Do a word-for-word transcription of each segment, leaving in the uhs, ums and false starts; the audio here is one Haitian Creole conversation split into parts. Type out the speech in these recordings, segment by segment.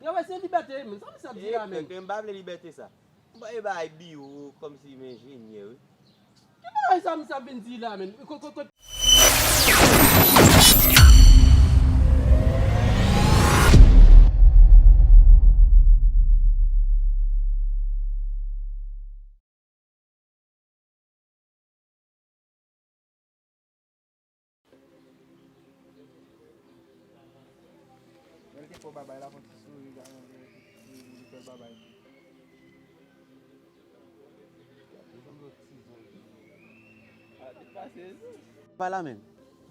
Travay se libète, men sa misye ap di la, men? Frè, m pa vle libète sa. M pa e bay biwo kòmsi m enjenyè, wi. Ki bagay sa misye ap vin di la, men? Ko, ko, ko. Lè l te fè w babay la, fè yon ti souri, gade yon ti souri, li fè l babay tou. Pa la menm.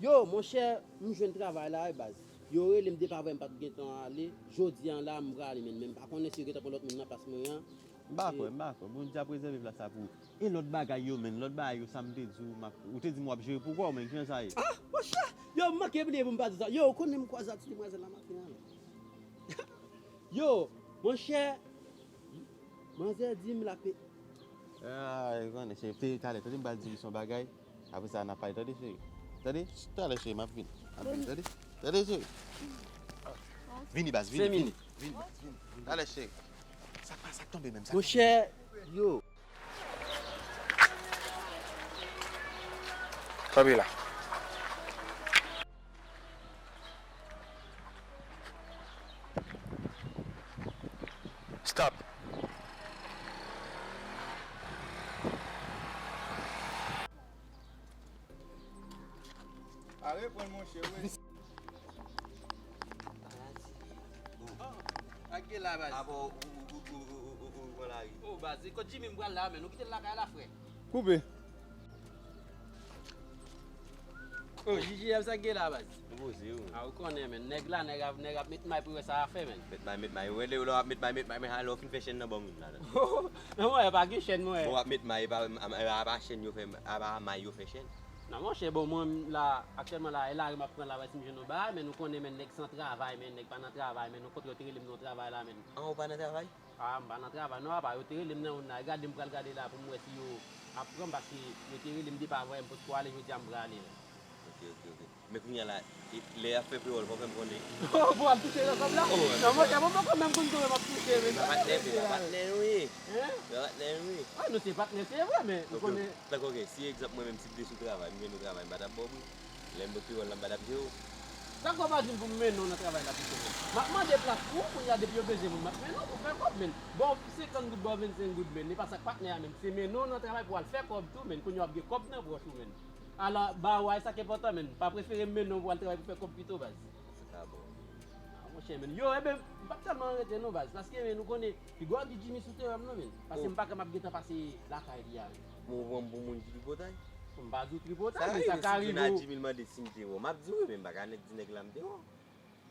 Yo, monchè, m jwenn travay la, wi, baz. Yo rele m depi avè m pa t gen tan ale. Jodi a la, m prale, men, men m pa konnen si yo gentan pran lòt moun nan plas mwen an. M pa kwè, m pa kwè. Bondye ap rezève plas la pou ou. E lòt bagay yo, menn, lòt bagay yo, sa m te di w, m ap, ou te di m w ap jere pou kò w, menn, kijan sa ye? Ah, monchè! Yo, m manke bliye pou m pa di sa. Yo, ou konnen m kwaze ak ti demwazèl la maten an, menn. Yo, monchè, manzè di m l ap. Ah, ou konnen, se te talè, tande m pral di misye yon bagay. Apre sa, n a pale, tande, cheri. Tande, talè, cheri, m ap vini. M ap vini, tande. Tande, cheri. Vini, baz, vini, vini. Vini, baz, vini. Talè, cheri. Sa k pa, sa k tonbe menm, sa k tonbe? Monchè, yo. Kanpe la. Stop. A reprann, monchè, wi. Sa k gen la, baz? Apa w, ou, ou pran lari? Oh, baz, e kot Jimmy m pral la, menn? Ou kite l lakay la, frè? Koupe. Oh, J J M, sa k gen la, baz? Nou poze, wi. Ah, ou konnen, menn. Nèg la, nèg ap, nèg ap met may pou wè sa a fè, menn. Met may, met may. Ou wè, lè w ap met may, met may, men alò w fin fè chèn nan ban moun la, non? Non, mwen, pa gen chèn, mwen. Bon, w ap met may, e pa, e pa, e pa chèn yo fè, e pa may yo fè chèn. Non, monchè, bon, mwen, la, aktyèlman, la, e lari m ap pran la, wè si m jwenn yon bagay, men nou konnen, men nèg san travay, men nèg pa nan travay, men nou kontre yo te rele m nan yon travay la, men. An, ou pa nan travay? Ah, m pa nan travay non, apa, yo te rele m nan youn la. Gade, m pral gade la pou m wè si yo ap pran m, paske yo te rele m depi avè m potko ale, jodi a m prale. Ok, ok, ok. Men kounye a la, e, lè y ap fè peyòl, fò w fè m konnen. Oh, pou w ap touche nan kòb la? Oh, ouais. Non, monchè, mwen poko menm konn kòman m ap touche, men. Pa patnè, se pa patnè nou ye. Hein? Se pa patnè nou ye. Ah, nou se patnè, se vre, men ou konnen. Tankou, ok, si egzanp mwen menm, si m te sou travay, m jwenn yon travay, m pa t ap ba w bri. Lè m pot peyòl la, m pa t ap jere w. Sa k fè w pa di m pou m mennen w nan travay la pito, menn? M ap mande plas pou ou, kounye a depi yo bezwen moun, m ap mennen w pou fè kòb, menn. Ba w senkant goud, ba w vennsenk goud, menn. E pa sa k patnè a, menn. Se mennen w nan travay pou w al fè kòb tou, menn. Kounye a w ap gen kòb nan pòch ou, menn. Ala, ba w a, e sa k enpòtan, menn. Pa prefere m mennen w pou w al travay pou fè kòb pito, baz. Sa bon. Ah, monchè, menn. Yo, eben, m p ap tèlman rete non, baz. Paske, menn, ou konnen, piga w di Jimmy sou teren m non, menn. Paske m pa kwè m ap gentan pase lakay li a, menn. Bon, ou pran m pou moun ki tripotay? M pa di w tripotay, men sa ka rive w. Sa rive si Jimmy mande si m te wè w. M ap di w wi, men m pa ka nèk di nèg la m te wè w.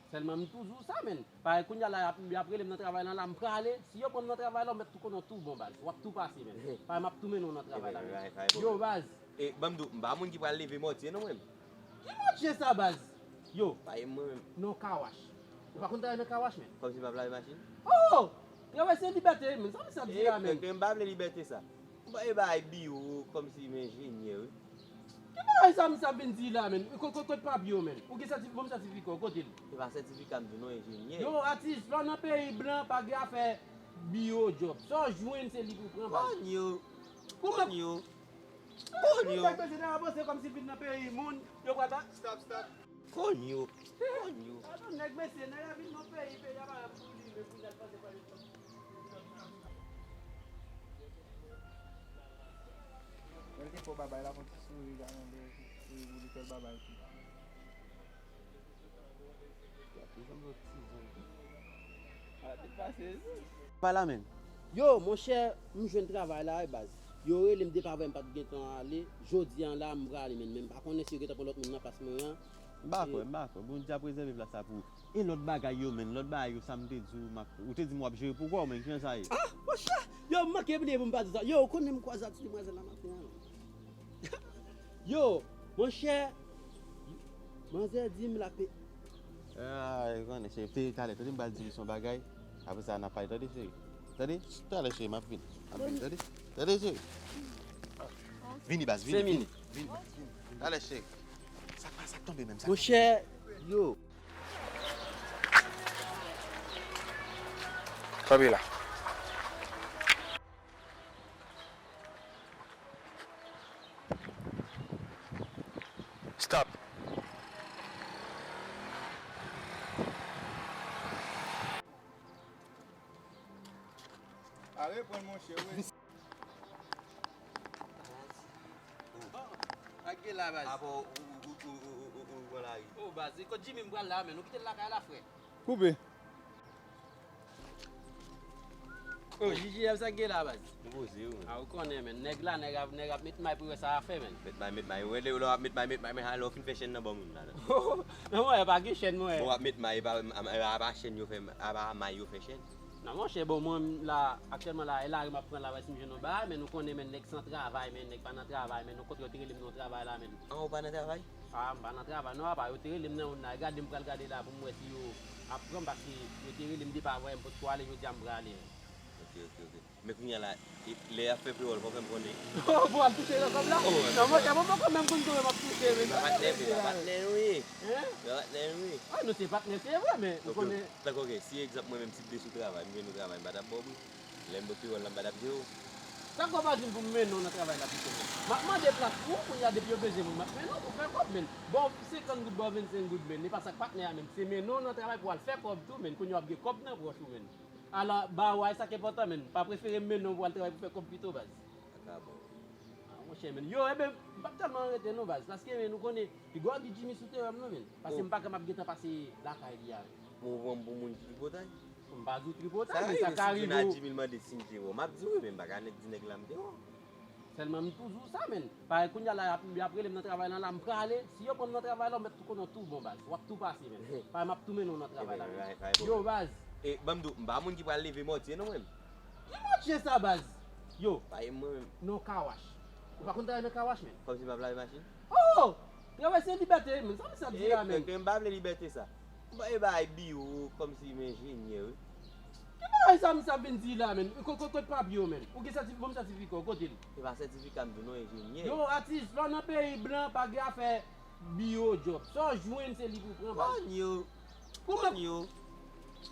Sèlman m toujou sa, menn. Parèy kounye a la, y ap, y ap rele m nan travay lan la, m prale. Si yo pran m nan travay la, ou mèt tou konnen w tou bon, baz. W ap tou pase, menn. Parèy m ap tou mennen w nan travay la, menn. Yo, baz. E, ban m di w, m pa moun ki pral leve mòtye non, mwen. Ki mòtye sa, baz? Yo. Pa e mwen menm. Non, kawash. Ou pa konn travay nan kawash, menn? Kòmsi m ap lave machin? Oh! Travay se libète, menn. Sa misye ap di la, menn? E, m pa vle libète sa. M pa e bay biwo kòmsi m enjenyè, wi. Ki bagay sa misye ap vin di la, menn? Ko-, ko-, kot papye w, menn? Ou gen sètifika, bon sètifika w, kote l? Se pa sètifika m di w non, enjenyè. Yo, atis, lè w nan peyi blan, pa gen afè biwo, djòb. Sa w jwenn, se li pou pran, baz. Konn yo. Konn yo. Konn yo. Nèg mesye nan avanse kòmsi vin nan peyi moun, yo pral ba. Stop, stop. Konn yo. Konn yo. Atann, nèg mesye, nèg la vin nan peyi, peyi a pa pou li, men pou nèg panse pa li. Lè l te fè w babay la, fè yon ti souri, gade yon ti souri pou li fè l babay tou. Pa la menm. Yo, monchè, m jwenn travay la, wi, baz. Yo rele m depi avè m pa t gen tan ale. Jodi a la, m prale, menn, men m pa konnen si yo gentan pran lòt moun nan plas mwen an. M pa kwè, m pa kwè. Bondye ap rezève plas la pou ou. E lòt bagay yo, menn, lòt bagay yo, sa m te di w, m ap, ou te di m w ap jere pou kò w, menn, kijan sa ye? Ah, monchè! Yo, m manke bliye pou m pa di sa. Yo, ou konnen m kwaze ak ti demwazèl la maten an. Yo, monchè, manzè di m l ap. Ah, ou konnen, cheri, te talè, tande m pral di misye yon bagay. Apre sa, n a pale, tande, cheri. Tande? Talè, cheri, m ap vini. M ap vini, tande? Tande, cheri. Vini, baz, vini, vini. Vini, vini. Talè, cheri. Sa k pa, sa k tonbe menm, sa k tonbe? Monchè, yo. Kanpe la. Stop. Pa reprann monchè, wi. Sa k gen la, baz? Apa w, ou, ou pran lari? Oh, baz, e kot Jimmy m pral la, men nou kite l lakay la, frè. Koupe. Oh, J J M, sa k gen la, baz? Nou poze, wi. A, ou konnen, men. Nèg la, nèg ap, nèg ap met may pou yo sa a fè, men. Met may, met may. Ou rele yo lè w ap met may, met may, men lè w fin fè chèn nan ban moun la, non. Non, mwen, pa gen chèn, mwen. Bon, w ap met may, e pa, e pa, e pa chèn yo fè, e pa may yo fè chèn. Non, monchè, bon, mwen, la, aktyèlman, la, e lari m ap pran la, wè si m jwenn yon bagay, men nou konnen, men, nèg san travay, men, nèg pa nan travay, men, nou kontre yo te rele m nan yon travay la, men. An, ou pa nan travay? A, m pa nan travay non, apa, yo te rele m nan youn la, e gade m pral gade la pou m wè si yo ap pran m, paske yo te rele m depi avanyè m potko ale, jodi a m prale. Ok, ok, ok. Men kounye a la, e, lè y ap fè pewòl, fò w fè m konnen. Oh, pou w ap touche nan kòb la? Oh, non, monchè, mwen poko menm konn konbyen m ap touche, men. Se pa patnè, se pa patnè nou ye. Hein? Se pa patnè nou ye. Ah, nou se patnè, se vre, men ou konnen. Tankou, ok, si egzanp, mwen menm, si m te sou travay, m jwenn yon travay, m pa t ap ba w bri. Lè m bò pi wòl la, m pa t ap jere w. Sa k w ap di m pou m mennen w nan travay la pito, men? M ap mande plas pou ou, kounye a depi yo bezwen moun, m ap mennen w pou fè kòb, men. Ba w senkant goud, ba w vennsenk goud, men. E pa sa k patnè a, men. Se mennen w nan travay pou w al fè kòb tou, men. Kounye a w ap gen kòb nan pòch ou, men. Ala, ba w a, e sa k enpòtan, men. Pa prefere m mennen w pou w al travay pou fè kòb pito, baz. Sa ka bon. Ah, monchè, men. Yo, eben, m p ap tèlman rete non, baz. Paske, men, ou konnen, piga w ap di Jimmy sou teren m non, men. Paske m pa ka m ap gentan pase lakay li a, men. Bon, ou pran m pou moun ki tripotay? M pa di w tripotay, men sa ka rive w. Sa rive si Jimmy mande si m te wè w. M ap di w wi, men m pa ka nèk di nèg la m te wè w. Sèlman m toujou sa, men. Parèy kounye a la, y ap, y ap rele m nan travay la, la, m prale. Si yo pran m nan travay la, ou mèt tou konnen w tou bon, baz. W ap tou pase, men. Parèy m ap tou mennen w nan travay la, men. Yo, baz. E, ban m di w, m pa moun ki pral leve mòtye non, mwen. Ki mòtye sa, baz? Yo. Pa ye mwen menm. Non, kawash. Ou pa konn travay nan kawash, men? Kòmsi m ap lave machin? Oh! Travèse Libète, men. Sa misye ap di la, men? E, men, men, m pa vle Libète sa. M pa vle bagay biwo, kòmsi m enjenyè, wi. Ki bagay sa misye ap vin di la, men? Ko-, ko-, kote papye w, men? Ou gen sètifi-, bon, sètifika w, kote l? Se pa sètifika m di w non, enjenyè. Yo, atis, lè w nan peyi blan, pa gen afè biwo, djòb. Sa w jwenn, se li pou w pran, baz. Konn yo. Konn yo.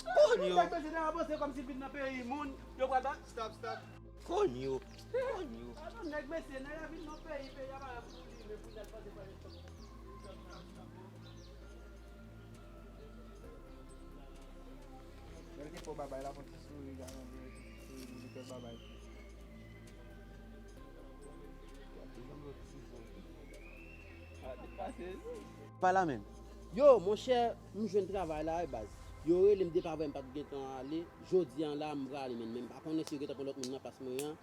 Konn yo. Nèg mesye nan avanse kòmsi vin nan peyi moun, yo pral ba. Stop, stop. Konn yo. Konn yo. Atann, nèg mesye, nèg la vin nan peyi, peyi a pa pou li, men pou nèg panse pa. Lè l te fè w babay la, fè yon ti souri, gade yon ti souri, li fè w babay. Pa la menm. Yo, monchè, m jwenn travay la wi, baz. Yo rele m depi avanyè m pa t gentan ale. Jodi a la, m prale, men, men m pa konnen si yo gentan pran lòt moun nan plas mwen an.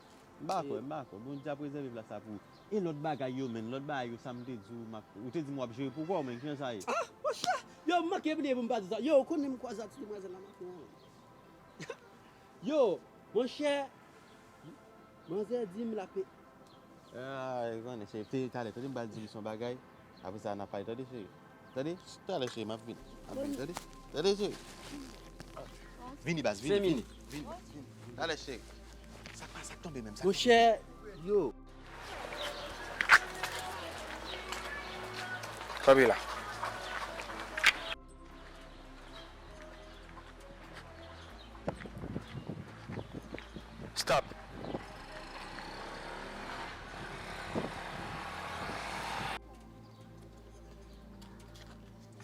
M pa kwè, m pa kwè. Bondye ap rezève plas la pou ou. E lòt bagay yo, menn, lòt bagay yo, sa m te di w, m ap, ou te di m w ap jere pou kò w, menn, kijan sa ye? Ah, monchè! Yo, m manke bliye pou m pa di sa. Yo, ou konnen m kwaze ak ti demwazèl la maten an. Yo, monchè, manzè di m l ap. Ah, ou konnen, cheri, te talè, tande m pral di misye yon bagay. Apre sa, n a pale, tande, cheri. Tande? Talè, cheri, m ap vini. M ap vini, tande? Tande, cheri. Vini, baz, vini, vini, vini, vini. Talè, cheri. Sa k pa, sa k tonbe menm, sa k tonbe? Monchè, yo. Kanpe la. Stop.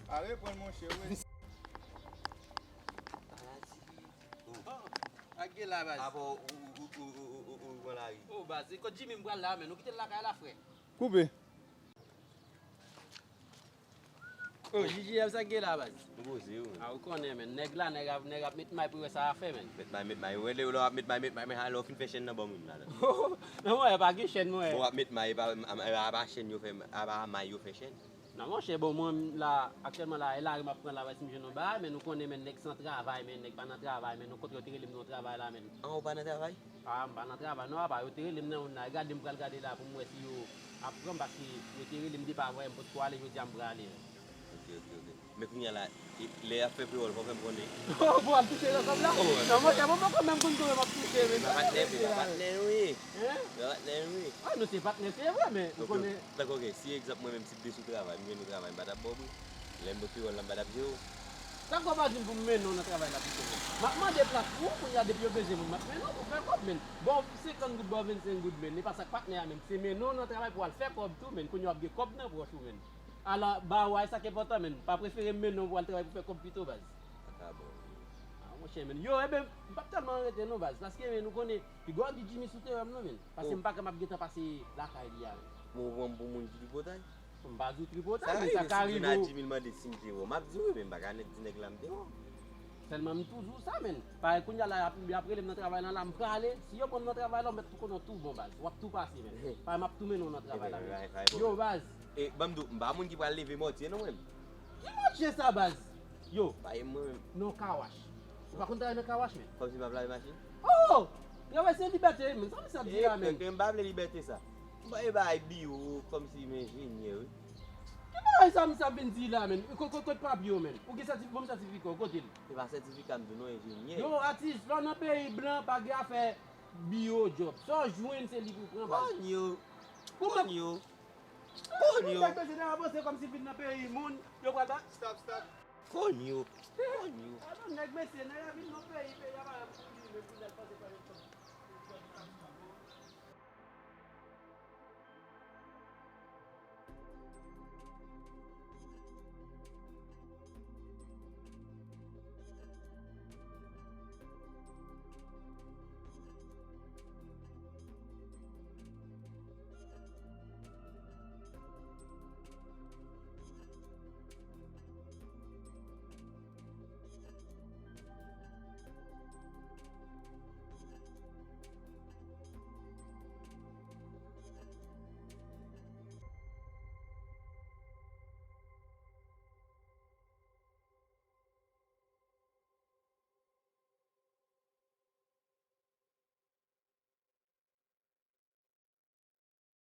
Pa reprann monchè, wi. Sa k gen la, baz? Apa w, ou, ou pran lari? Oh, baz, e kot Jimmy m pral la, men nou kite l lakay la, frè. Koupe. Oh, J J M, sa k gen la, baz? M poze, wi. A, ou konnen, men. Nèg la, nèg ap, nèg ap met may pou yo sa a fè, men. Met may, met may. Ou rele yo lè w ap met may, met may, men lè w fin fè chèn nan ban moun la, non. Non, mwen, pa gen chèn, mwen. Bon, w ap met may, e pa, e pa chèn yo fè, e pa may yo fè chèn. Non, monchè, bon, mwen, la, aktyèlman, la, e lari m ap pran la, wè si m jwenn yon bagay, men nou konnen, men, nèg san travay, men, nèg pa nan travay, men, nou kontre yo te rele m nan yon travay la, men. An, ou pa nan travay? Ah, m pa nan travay non, apa, yo te rele m nan youn la, e gade m pral gade la pou m wè si yo ap pran m, paske yo te rele m depi avanyè m potko ale, jodi a m prale. Ok, ok, ok. Men kounye a la, e, lè y ap fè pewòl, fò w fè m konnen. Oh, pou w ap touche nan kòb la? Oh, non, monchè, mwen poko menm konn konbyen m ap touche, men. Se pa patnè, se pa patnè nou ye. Hein? Se pa patnè nou ye. Ah, nou se patnè, se vre, men ou konnen. Tankou, ok, si egzanp mwen menm si m te sou travay, m jwenn yon travay, m pa t ap ba w bri. Lè m nan pewòl la, m pa t ap jere w. Sa k fè w pa di m pou m mennen w nan travay la pito, menn? M ap mande plas pou ou, kounye a depi yo bezwen moun, m ap mennen w pou fè kòb, menn. Ba w senkant goud, ba w vennsenk goud, menn. E pa sa k patnè a, menn. Se mennen w nan travay pou w al fè kòb tou, menn. Kounye a w ap gen kòb nan pòch ou, menn. Ala, ba w a, e sa k enpòtan, menn. Pa prefere m mennen w pou w al travay pou fè kòb pito, baz. Sa ka bon. Ah, monchè, menn. Yo, eben, m p ap tèlman rete non, baz. Paske, menn, ou konnen, piga w di Jimmy sou teren m non, menn. Paske m pa ka m ap gentan pase lakay li a, menn. Bon, ou pran m pou moun ki tripotay? M pa di w tripotay, men sa ka rive w. Sa rive si Juna di m li mande si m te wè w. M ap di w wi, men m pa ka nèk di nèg la m te wè w. Sèlman m toujou sa, menn. Parèy kounye a la, y ap, y ap rele m nan travay lan la, m prale. Si yo pran m nan travay la, ou mèt tou konnen w tou bon, baz. W ap tou pase, menn. Parèy m ap tou mennen w nan travay la, menn. Yo, baz. E, ban m di w, m pa moun ki pral leve mòtye non, menn. Ki mòtye sa, baz? Yo. Pa ye mwen menm. Non, kawash. Ou pa konn travay nan kawash, menn? Kòmsi m ap lave machin? Oh! Travay se libète, menn. Sa misye ap di la, menn? Ebyen, m pa vle libète sa. M pa ye bay biwo kòmsi m enjenyè, wi. Ki bagay sa misye ap vin di la, menn? Kot, kot, kot papye w, menn? Ou gen sètifika, ban m sètifika w, kote l? Se pa sètifika m di w non, enjenyè. Yo, atis, lè w nan peyi blan, pa gen afè biwo djòb. Sa w jwenn, se li pou w pran, baz. Konyo. Konyo. Konyo. Nèg mesye nan avanse kòmsi vin nan peyi moun, yo pral ba. Stop, stop. Konyo. Konyo. Alò, nèg mesye, nèg la vin nan peyi, peyi a pa menm pou li, menm pou l al panse pa yon kòb.